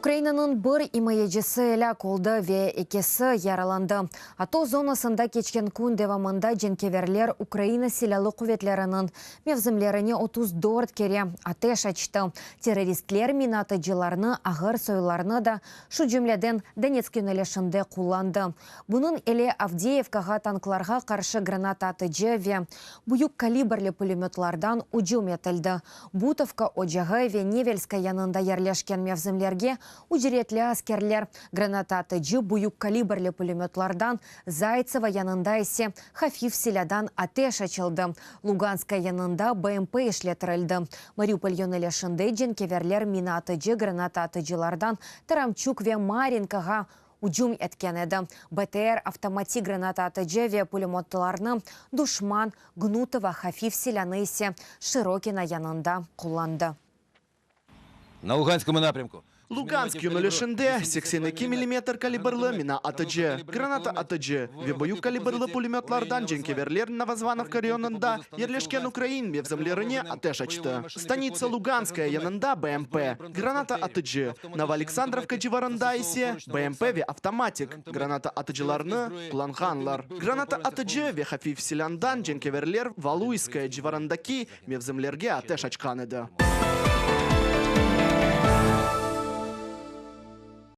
Ukrainanıñ bir imayecisi elâk oldı ve ekisi yaralandı. ATO zonasında keçken kün devamında cenkeverler Ukraina Silâlı quvetleriniñ mevzimlerine 34 kere ateş açtı. Terroristler minatıcılarnı, ağır soylarnı da, şu cümleden Donetsk yönelişinde qullandı. Bunıñ ile Avdeyevkağa tanklarğa qarşı granata atıcı ve büyük kalibrli pulemötlardan ücüm etildi. Butovka ocağı ve Nevelskaya yanında yerleşken mevzimlerge ücretli askerler granata atıcı büyük kalibrli pulemötlardan, Zaytsevo yanında ise hafif silâdan ateş açıldı. Luganskaya yanında BMP işletirildi. Mariupol yönelişinde cenkeverler mina atıcı granata atıcılardan Taramçuk ve Marinkağa ücüm etken edi. BTR, avtomatik granata atıcı ve pulemötlarnı duşman Gnutova, hafif silânı ise Şırokino yanında qullandı. Na Luganskomu naprâmku. Lugansk yönelişinde 82 millimetr kalibrlı mina atıcı, granata atıcı ve büyük kalibrlı pulemötlardan cenkeverler Novozvanovka rayonında yerleşken ukrain mevzimlerine ateş açtı. Stanitsa Luganskaya yanında BMP, granata atıcı, Novoaleksandrovka civarında ise BMP ve avtomatik granata atıcılarnı qullanğanlar. Granata atıcı ve hafif silândan cenkeverler Valuyskaya civarındaki mevzimlerge ateş açqan edi.